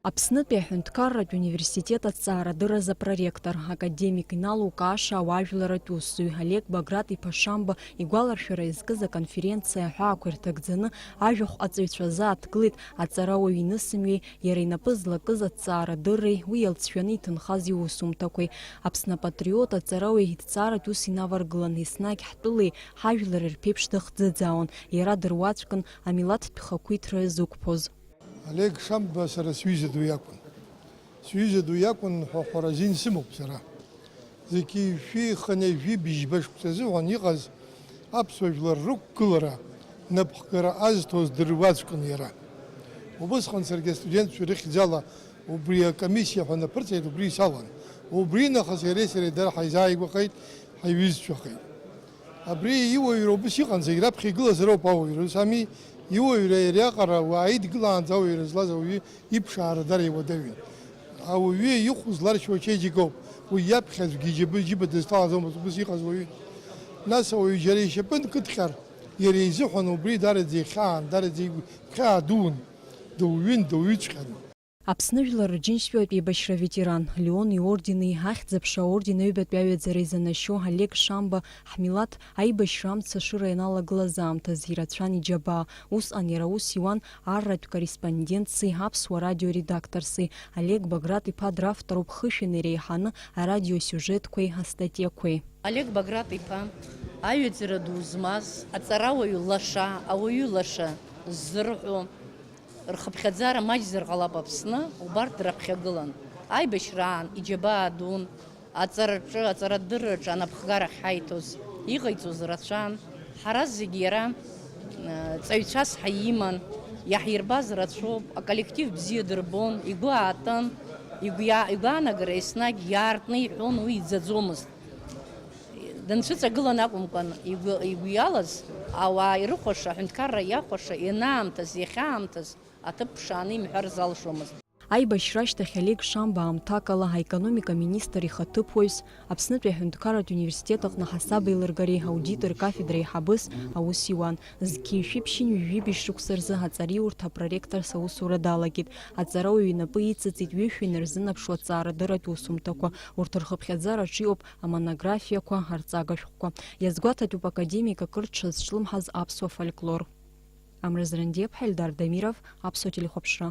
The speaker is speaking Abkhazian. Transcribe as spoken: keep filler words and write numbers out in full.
Аԥснытәи аҳәынҭқарратә университет аҭҵаарадырразы апроректор, академик Инал Укаша, ауаажәларратә усзуҩ Олег Баграт-иԥа Шамба игәаларшәара иазкыз аконференциа аҳәаақәа ирҭагӡаны ажәахә аҵаҩцәа азы ааҭгылеит аҵарауаҩ инысымҩеи иара инапы злакыз аҭҵаарадырреи уи иалҵшәаны иҭынхаз иусумҭақәеи. Аԥсны апатриот аҵарауаҩ иҭҵааратә ус инаваргылан, еснагь ҳтәылеи ҳажәлари рԥеиԥш дахӡыӡаауан, иара дыруаӡәкын амилаҭтә хақәиҭра зықәԥоз. Олег Шамба сара сҩыза ду иакәын. Сҩыза ду иакәын ҳәа хәара азин сымоуп сара. Зқьи жәшәи хынҩажәи быжьба шықәса азыҳәан иҟаз аԥсуа жәлар рықәгылара, напхгара азҭоз дыруаӡәкын иара. Убысҟан саргьы астудентцәа рыхьӡала убри акомиссиа ҳәа наԥырҵеит, убри салан. Убри нахыс иареи сареи дара ҳаизааигәахеит, ҳаиҩызцәахеит. Абри иуаҩра убыс иҟан, зегь раԥхьа игылазароуп ауаҩра, ус ами, иуаҩра иариаҟара уааидгылаанӡа ауаҩра злаз ауаҩы иԥшаара дара иуадаҩын. Ауаҩы ихә зларшьуа ачеиџьыкоуп, уи иаԥхьаӡәгьы иџьабы џьыба дызҭалаӡомызт, убыс иҟаз уаҩы. Нас ауаҩы џьара ишьапы нкыдҟьар, иара изыҳәан убри дараӡа ихьаан, дараӡа игәхьаа дуун, дыуҩын, дыуҩыҵәҟьан. Аԥсны Жәлар Рџьынџьтәылатә еибашьра аветеран, Леон иордени, Ахьӡ-аԥша аорден аҩбатәи аҩаӡара изанашьо Олег Шамба, ҳмилаҭ аибашьра амца ашыра ианалагылаз аамҭазы ирацәан иџьабаа. Усҟан иара аус иуан арратә корреспондентси Аԥсуа радио редакторси. Олег Баграт-иԥа дравторуп хышәан иреиҳаны арадиосиужетқәеи астатиақәеи. Олег Баграт-иԥа аҩаӡара ду змаз, аҵарауаҩ лаша, ауаҩы лаша ззырҳәо, рхыԥхьаӡара маҷзар ҟалап Аԥсны, убарҭ драԥхьагылан. Аибашьраан иџьабаа дун, аҵараҿы, аҵарадырраҿы анапхгарахь ҳаиҭоз, иҟаиҵоз рацәан. Ҳара зегь иара, э, ҵаҩцәас ҳаиман, иаҳирбаз рацәоуп, аколлектив бзиа дырбон, игәы аатын, игәиа-, игәаанагара еснагь иаартны иҳәон, уи иӡаӡомызт. Дынцәыҵагылан акәымкәан, игәы, игәы иалаз ауаа ирыхәаша, аҳәынҭқарра иахәаша, ианаамҭаз, иахьаамҭаз аҭыԥ ԥшааны имҳәар залшомызт. Аибашьра ашьҭахь Олег Шамба аамҭакала аекономика министр ихаҭыԥуаҩс, Аԥснытәи аҳәынҭқарратә университет аҟны аҳасабеилыргареи аудитор кафедра аиҳабыс аус иуан. Зқьи жәшәи ԥшьынҩажәи жәибжь шықәса рзы аҵариурҭа апроректорс аусура далагеит. Аҵарауаҩ инапы иҵыҵит ҩышәи нарзынаԥшуа аҵаарадырратә усумҭақәа. Урҭ рхыԥхьаӡараҿы иҟоуп амонографиақәа, арҵага шәҟәқәа. Иазгәаҭатәуп академик акыр дшазҿлымҳаз аԥсуа фольклор. Амра Зрандиаԥҳа, Эльдар Дамиров, Аԥсуа телехәаԥшра.